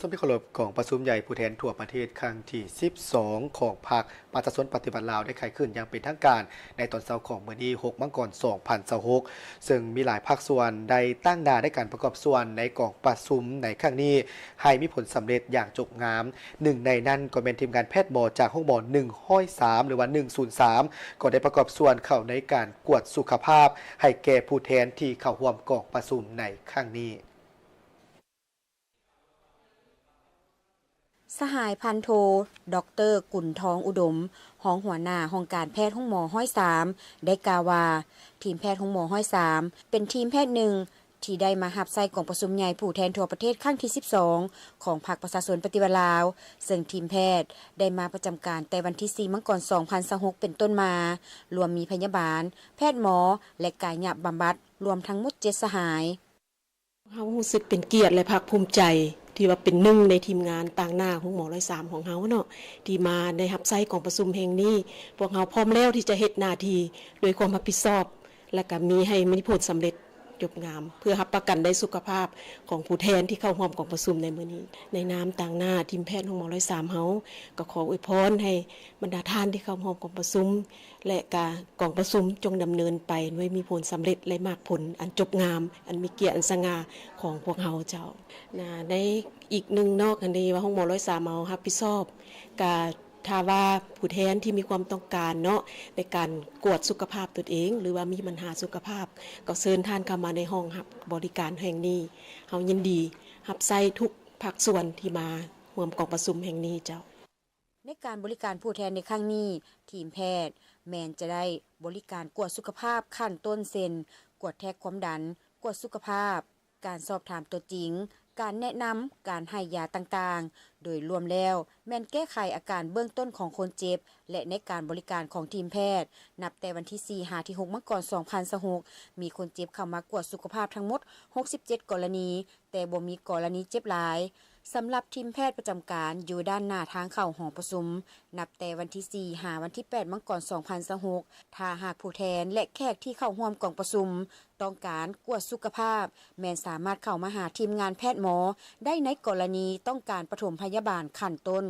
ສົມທີ່ເຄົາລົບ, ກອງປະຊຸມໃຫຍ່ຜູ້ແທນທົ່ວປະເທດຄັ້ງທີສິບສອງ ຂອງພັກປະຊາຊົນປະຕິວັດລາວ ໄດ້ໄຂຂຶ້ນຢ່າງເປັນທາງການໃນຕອນເຊົ້າຂອງມື້ນີ້ ຫົກ ມັງກອນ ສອງພັນຊາວຫົກ ເຊິ່ງມີຫຼາຍພາກສ່ວນໄດ້ຕາງໜ້າໃນການປະກອບສ່ວນໃນກອງປະຊຸມໃນຄັ້ງນີ້ ໃຫ້ມີຜົນສຳເລັດຢ່າງຈົບງາມ. ໜຶ່ງໃນນັ້ນກໍແມ່ນທີມງານແພດໝໍຈາກໂຮງໝໍໜຶ່ງຮ້ອຍສາມ ຫຼືວ່າໜຶ່ງສູນສາມ ກໍໄດ້ປະກອບສ່ວນເຂົ້າໃນການກວດສຸຂະພາບໃຫ້ແກ່ຜູ້ແທນທີ່ເຂົ້າຮ່ວມກອງປະຊຸມໃນຄັ້ງນີ້. ສະຫາຍພັນໂທ ດອກເຕີ ກຸນທອງ ອຸດົມ ຮອງຫົວໜ້າຫ້ອງການແພດໂຮງໝໍຮ້ອຍສາມ ໄດ້ກ່າວວ່າ ທີມແພດໂຮງໝໍຮ້ອຍສາມ ເປັນທີມແພດໜຶ່ງ ທີ່ໄດ້ມາຮັບໃຊ້ກອງປະຊຸມໃຫຍ່ຜູ້ແທນທົ່ວປະເທດຄັ້ງທີສິບສອງ ຂອງພັກປະຊາຊົນປະຕິວັດລາວ, ເຊິ່ງທີມແພດໄດ້ມາປະຈຳການແຕ່ວັນທີສີ່ ມັງກອນ ສອງພັນຊາວຫົກ ເປັນຕົ້ນມາ, ລວມມີພະຍາບານ, ແພດໝໍ ແລະ ກາຍະບຳບັດ, ລວມທັງໝົດເຈັດສະຫາຍ. ເຮົາຮູ້ສຶກເປັນກຽດ ແລະ ພາກພູມໃຈ ທີ່ວ່າເປັນໜຶ່ງໃນທີມງານຕາງໜ້າໂຮງໝໍຮ້ອຍສາມຂອງເຮົາເນາະ ທີ່ມາໄດ້ຮັບໃຊ້ກອງປະຊຸມແຫ່ງນີ້. ພວກເຮົາພ້ອມແລ້ວທີ່ຈະເຮັດໜ້າທີ່ດ້ວຍຄວາມຮັບຜິດຊອບ ແລະ ກະມີໃຫ້ມີຜົນສຳເລັດຈົບງາມ ເພື່ອຮັບປະກັນໄດ້ສຸຂະພາບຂອງຜູ້ແທນທີ່ເຂົ້າຮ່ວມກອງປະຊຸມໃນມື້ນີ້. ໃນນາມຕາງໜ້າທີມແພດໂຮງໝໍຮ້ອຍສາມເຮົາ ກໍຂໍອວຍພອນໃຫ້ບັນດາທ່ານທີ່ເຂົ້າຮ່ວມກອງປະຊຸມ ແລະ ກະກອງປະຊຸມຈົ່ງດຳເນີນໄປດ້ວຍມີຜົນສຳເລັດ ແລະ ໝາກຜົນອັນຈົບງາມ ອັນມີກຽດອັນສະຫງ່າຂອງພວກເຮົາເຈົ້າ. ນະ ໃນອີກໜຶ່ງນອກຫັ້ນເດ ວ່າໂຮງໝໍຮ້ອຍສາມເຮົາຮັບຜິດຊອບ ກະຖ້າວ່າຜູ້ແທນທີ່ມີຄວາມຕ້ອງການເນາະ ໃນການກວດສຸຂະພາບຕົນເອງ ຫຼືວ່າມີບັນຫາສຸຂະພາບ ກໍເຊີນທ່ານເຂົ້າມາໃນຫ້ອງຮັບບໍລິການແຫ່ງນີ້. ເຮົາຍິນດີຮັບໃຊ້ທຸກພາກສ່ວນທີ່ມາຮ່ວມກອງປະຊຸມແຫ່ງນີ້ເຈົ້າ. ໃນການບໍລິການຜູ້ແທນໃນຄັ້ງນີ້ ທີມແພດແມ່ນຈະໄດ້ບໍລິການກວດສຸຂະພາບຂັ້ນຕົ້ນ ເຊັ່ນ ກວດແທກຄວາມດັນ, ກວດສຸຂະພາບ, ການສອບຖາມຕົວຈິງ, ການແນະນຳ, ການໃຫ້ຢາຕ່າງໆ. ໂດຍລວມແລ້ວແມ່ນແກ້ໄຂອາການເບື້ອງຕົ້ນຂອງຄົນເຈັບ ແລະ ໃນການບໍລິການຂອງທີມແພດ ນັບແຕ່ວັນທີສີ່ ຫາ ທີຫົກ ມັງກອນ ສອງພັນຊາວຫົກ ມີຄົນເຈັບເຂົ້າມາກວດສຸຂະພາບທັງໝົດ ຫົກສິບເຈັດ ກໍລະນີ, ແຕ່ບໍ່ມີກໍລະນີເຈັບຫຼາຍ. ສຳລັບທີມແພດປະຈຳການຢູ່ດ້ານໜ້າທາງເຂົ້າຫໍປະຊຸມ ນັບແຕ່ວັນທີສີ່ ຫາ ວັນທີແປດ ມັງກອນ ສອງພັນຊາວຫົກ ຖ້າຫາກຜູ້ແທນ ແລະ ແຂກທີ່ເຂົ້າຮ່ວມກອງປະຊຸມຕ້ອງການກວດສຸຂະພາບ ແມ່ນສາມາດເຂົ້າມາຫາທີມງານແພດໝໍໄດ້ໃນກໍລະນີຕ້ອງການປະຖົມພະຍາບານຂັ້ນຕົ້ນ.